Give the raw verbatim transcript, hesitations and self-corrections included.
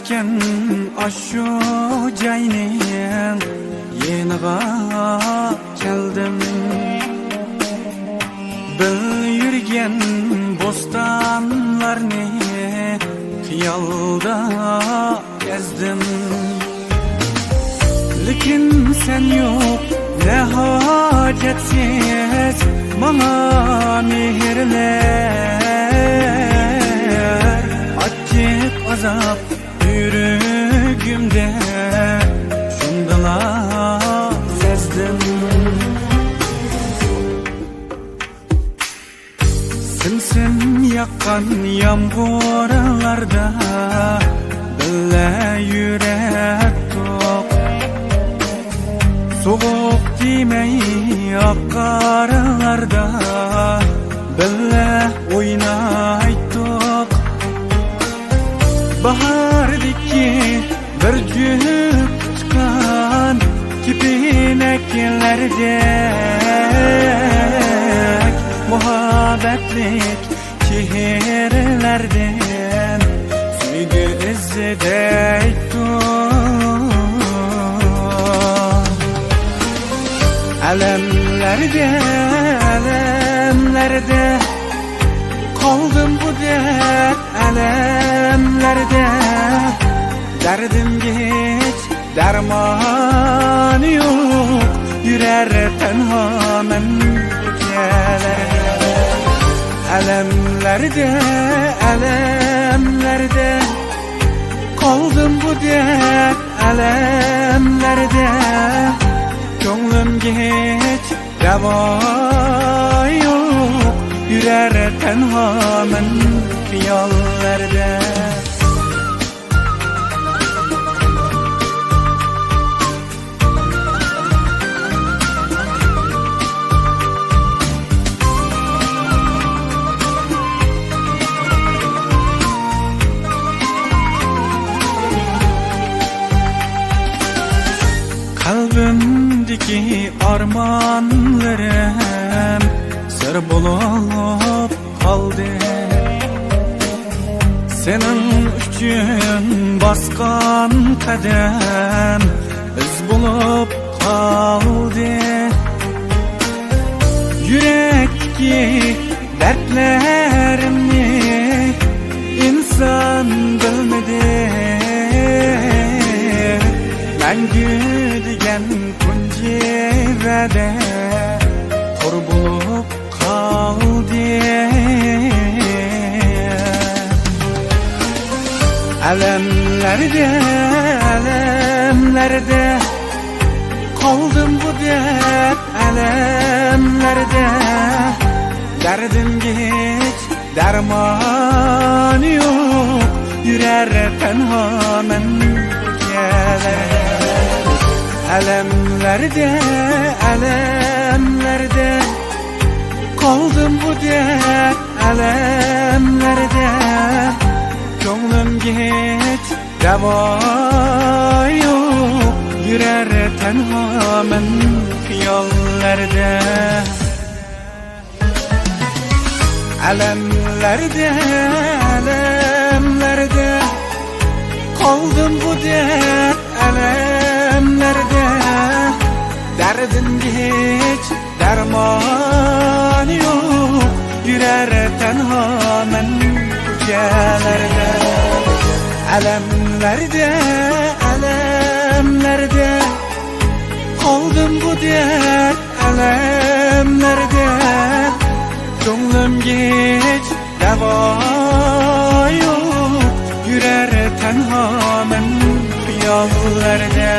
كەن ئاشۇ جاينىڭ يېنىغا كەلدىم. بىر يۈرگەن بوستانلارنى خىيالدا كەزدىم. لېكىن سەن يوق، نە ھاجەتسىز ماڭا مېھىرلەر. ئاچچىق ئازاب يۈرىكىمدە شۇندىلا سەزدىم. سىم-سىم ياغقان يامغۇرلاردا بىللە يۈرەتتۇق. سوغۇق تىيمەي ئاق قارلاردا بىللە ئوينايتتۇق. باھاردىكى بىر جۈپ ئۇچقان كېپىنەكلەردەك مۇھەببەتلىك چېھرىلەردىن سۆيگۈ ئىزدەيتتۇق. ئەلەملەردە، ئەلەملەردە قالدىم بۇ دەرد ئەلەملەردە. دەردىمگە ھېچ دەرمان يوق، يۈرەر تەنھا مەن كېچىلەردە. ئەلەملەردە، ئەلەملەردە قالدىم بۇ دەرد ئەلەملەردە. كۆڭلۈمگە ھېچ داۋا يوق، يۈرەر تەنھا مەن خىياللاردا. قەلبىمدىكى ئارمانلىرىم سىر بولۇپ قالدى. سېنىڭ ئۈچۈن باسقان قەدەم ئىز بولۇپ قالدى. يۈرەكتىكى دەردلىرىمنى ئىنسان بىلمىدى. مەڭگۈ دېگەن تۇنجى ۋەدە قۇر بولۇپ قالدى. ئەلەملەردە، ئەلەملەردە قالدىم بۇ دەرد ئەلەملەردە. دەردىمگە ھېچ دەرمان يوق، يۈرەر تەنھا مەن كېچىلەردە. ئەلەملەردە، ئەلەملەردە قالدىم بۇ دەرد ئەلەملەردە. كۆڭلۈمگە ھېچ داۋا يوق، يۈرەر تەنھا مەن خىياللاردا. ئەلەملەردە، ئەلەملەردە قالدىم بۇ دەرد ئەلەملەردە. دەردىمگە ھېچ دەرمان يوق، يۈرەر تەنھا مەن كوچىلاردا. ئەلەملەردە، ئەلەملەردە قالدىم بۇ دەرد ئەلەملەردە. كۆڭلۈمگە ھېچ داۋا يوق، يۈرەر تەنھا مەن خىياللاردا.